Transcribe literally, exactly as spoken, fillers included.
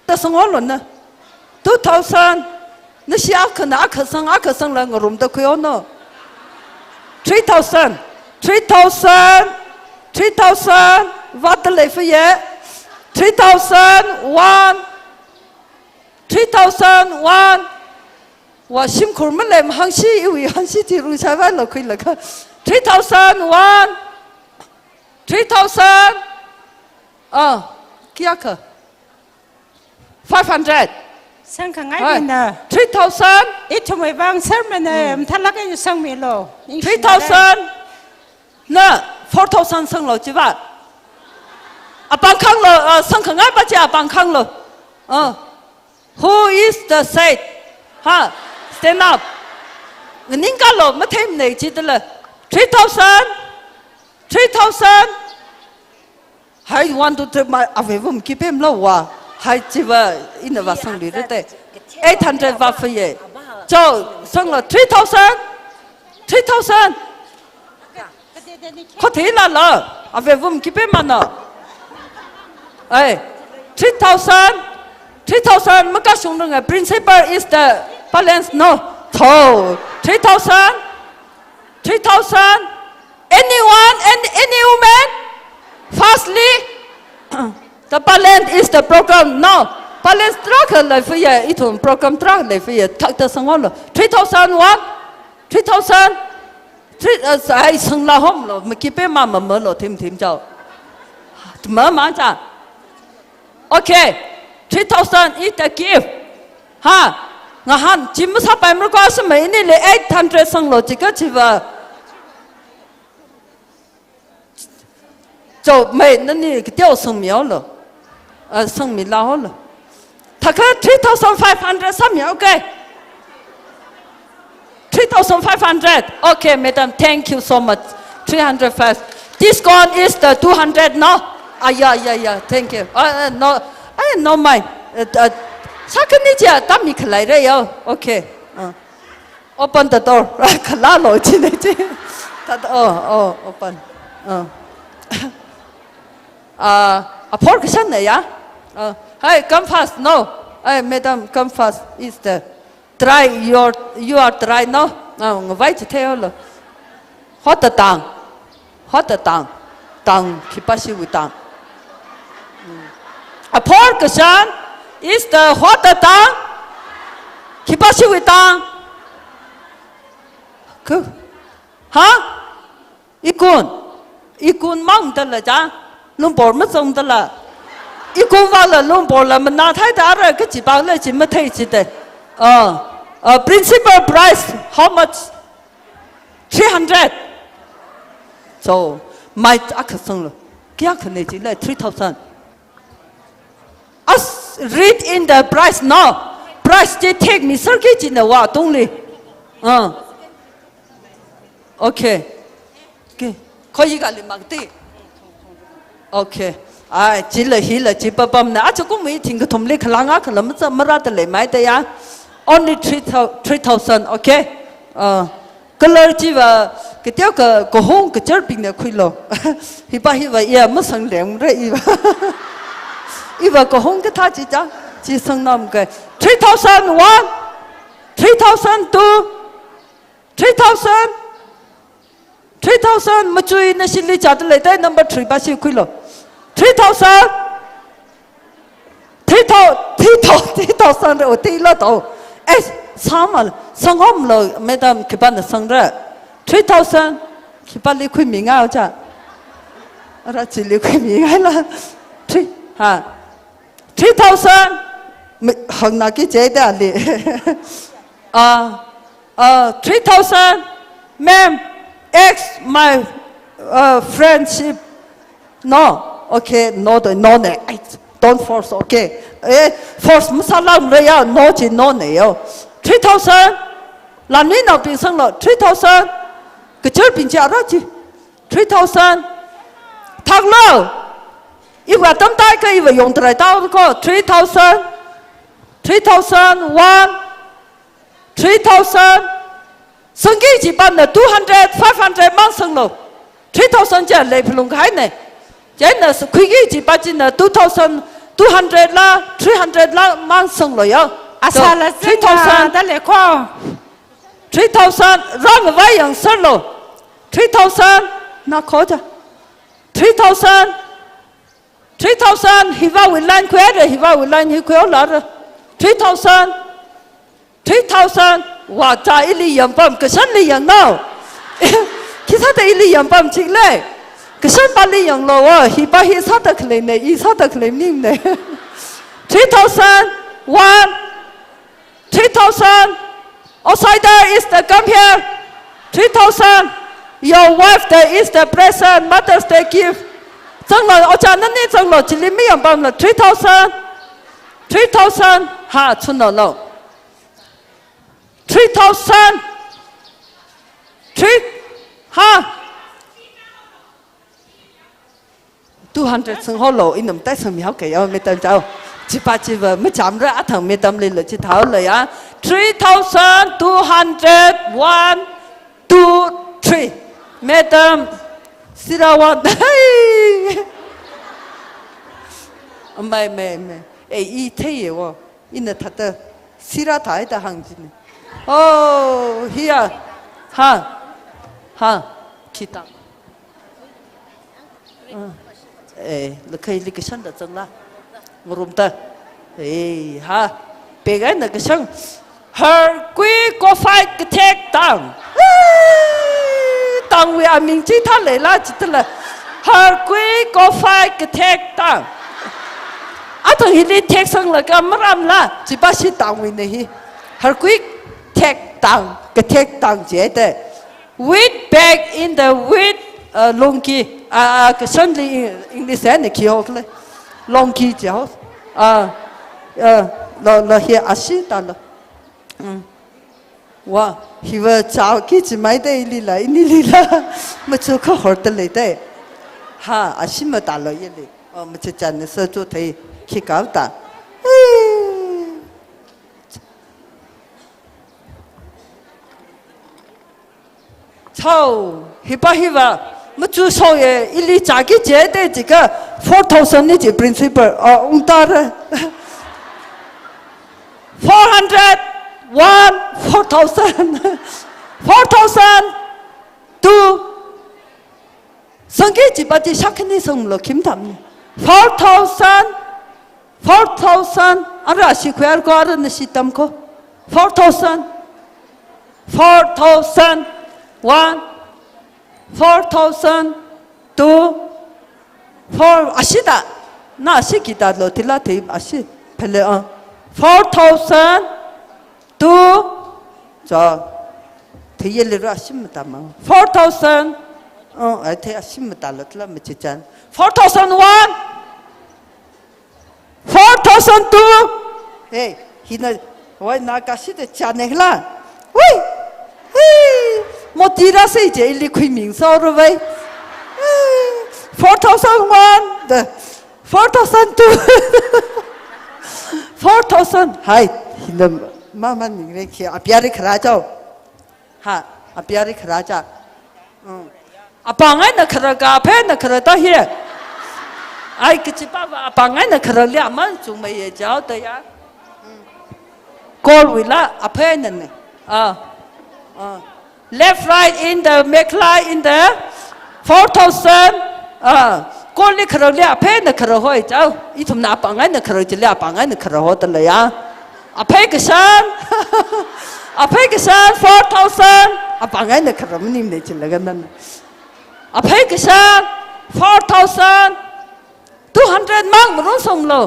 Thakta sanghaolu na. Two thousand. Nashi akhana akha sang, akha sangla ngarumda khuihaono. Three thousand. Three thousand. Three thousand. Vātda lei fāye. Three thousand one. Three thousand one. Wa shimkhur malei mahāngshi, iwui hāngshi chi rungsāvailo khuilaga. Three thousand one. Three thousand. Ah, kayākha? Five hundred. Sangkhangai Hai. Bina. Three thousand. Ithumwui vang sermon e, Hmm. mathālāk eina sangmilu. Three thousand. Na, four thousand sanglo chiva. Apāng khanglo, uh, sangkhangai pa chi apāng khanglo. Uh, who is the said? Ha, stand up. Nganingkalo, mathemnei chitala. Three thousand. Three thousand. Hai, one, two, three, mai, avevum kipemlo wa. Hai, chiva, ina vāsangluirate. Eight hundred vāfāye. Cho, sanglo, three thousand. Three thousand. Khothei lala, avevum kipemana. Ai, three thousand, three thousand, makashungranga, principal is the balance, no. Cho, three thousand, three thousand, anyone, and any woman, fastly, the balance is the program, no. Balance tarākha lei fāye, ithum program tarākha lei fāye, thakta sanghaolu, three thousand one, three thousand, Three, uh, sa-, ai, sangla homlo, makipe ma mamalo, thim, thim chao. Ma, ma cha. Okay. Three thousand is the gift. Ha. Ngahān, chi masāpaimara ko, asama inili eight hundred sanglo, chika chiva. Chao, mai, nani kateokha sangmihaolo. Ah, sangmilahaolo. Thakha three thousand five hundred sāmihaoke. Three thousand five hundred. Okay, madam, thank you so much. Three hundred five. Discount is the two hundred, no? Ah, yeah, yeah, yeah. Thank you. Uh, uh, no, I no mind. Uh, uh, sākhani chia, tammi khaleire yo. Okay. Uh. Open the door. Khalalo chine chi. Tad-, oh, oh, open. Oh. Ah, aphor kashanna ya. Oh, hi, come fast. No. Hi, madam, come fast. Is the dry. Your, you are dry, no? Oh, ngavai chitheihaolo. Hot the tongue. Hot the tongue. Tongue, khipāshiwui tongue. Mm. Aphor kashan is the hot the tongue. Khipāshiwui tongue. Khu. Ha? Ikun. Ikun mang dala ja. Lumpur mazang dala. Ikun vāla lumpurla mana thai da ara kachi bang le chi mathei chi de. Uh, uh, principal price, how much? Three hundred. So, mai akha sanglo. Kayākhane chila three thousand. As read in the price, no. Price chi thekmi sāki china wa tungli. Uh. Okay. Okay. Kho yi kali makti. Okay. Ai, chila hila chi papamna. Acha kum mi thingkathumli khalanga khala maza marada lei mai ta ya. Only three thousand, three thousand, okay? Uh, color chiva, kateokha kahung kacharbingna khuilo. Hiva, hiva, iya, masang leng re, iva. Iva kahung kathā chi cha, chi sangnam kai. Three thousand one, three thousand two, three thousand, three thousand, machui nashili chata leitai number three pa shi khuilo. Three thousand, three thousand, three thousand, three thousand re, o, tilo to. Eh, sāmala, sanghomlo, madam, khipāna sangra. Three thousand, khipāli khuimingai cha. Ara chili khuimingaila. Three, ha. Three thousand, mi, hāngnaki chida li. Ah, ah, three thousand, ma'am, ex my, uh, friendship. No, okay, no, the, no ne. Ai, don't force, okay. Eh, force masālāmara ya, no chi no ne yo. Three thousand, lanminaobing sanglo, three thousand, kacharbing chi ara chi. Three thousand. Thaklo. Iva tamtai ka iva yongtarai tao ko. Three thousand. Three thousand one. Three thousand. Sangki chi pana two hundred, five hundred mang sanglo. Three thousand cha lei phalung kahaine. Chieina khuiki chi pa china two thousand, Two hundred la, three hundred la mang sanglo yo. Asala three thousand. Zingda leko. Three thousand, rāngavai yangserlo. Three thousand, na khoja. Three thousand, three thousand, hiva wilan kuere, hiva wilan hi kuolara. Three thousand, three thousand, wa cha ili yampam, kashanli yangnao. Khisāda ili yampam chikle. Kashanpali yanglo wa, hipa hi sāda khalei ne, i sāda khalei ning ne. Three thousand, one, three thousand, outsider is the come here. Three thousand, your wife the is the present, Mother's Day gift. Zanglo, ocha nani zanglo, chili mi yampamlo, three thousand, three thousand, ha, chunolo. Three thousand, three, ha. Two hundred sangholo, inam tai sangmi hao kaya, madam chao. Chipa chiva, machamra athang madam lila chithao laya. Three thousand two hundred, one, two, three. Madam, sira one. Hey. Amai, mai, mai. Eh, i thei ye wo. Ina thāda, sira thāi da hāng jine. Oh, hiya. Ha. Ha. Khitang. Ah. Eh, lakhai li kashan da zangla. Ngarumda. Eh, ha. Pegai na kashan. Harkui kofai kathek tang. Tangwui aming chi thā leila chitala. Harkui kofai kathek tang. Athang hili thek sanglaga maramla. Chipa shi tangwui na hi. Harkui thek tang. Kathek tang jide. Wheat bag in the wheat, uh, longki. Ah, ah, kashanli Eng-, English ne khi hokle. Longki jao. Ah, ah, lo, lo hi ashi talo. Mm. Wa, hiva chao ki chimai da ilila, inilila. Machu kha horta lei da. Ha, ashima talo yele. Oh, machu chan ne sa chu thei khi kau ta. Eh. Chao, hipa hiva. Machu so ye, ili cha ki jide jika four thousand ni ji principal. Oh, ungtara. Four hundred, one, four thousand. Four thousand, two. Sangki chipa chi shakhani sanglo khim tamni. Four thousand, four thousand, ara shi khuiar ko, ara na shi tam ko. Four thousand, four thousand, one, four thousand, two, four, ashida. Na ashi kita lo tila te ashi. Pele, ah. Four thousand, two, cha. Thei yele ra ashi mata mang. Four thousand. Oh, ai thei ashi mata lo tila machichan. Four thousand one. Four thousand two. Hey, hina, wai na kashi de chane la. Wui. Hey, motira se je ili khui ming so ro wai. Four thousand one. The Four thousand two. Four thousand. Hai, hina mama ningre khi apiari khara chao. Ha, apiari khara cha. Mm. Apangai na khara ka, aphe na khara ta hi. Ai, kichipa va apangai na khara li aman chungmei ye chao ta ya. Mm. Call wila, aphe na ne. Ah. Ah. Left, right in the, make line in the four thousand. Ah, koli kharali aphe na khara hoi chao. Ithumna apangai na khara chili apangai na khara ho talaya. Aphe kashan. Aphe kashan four thousand. Apangai na khara maning ne chilaga nan. Aphe kashan four thousand. Two hundred mang marun songlo.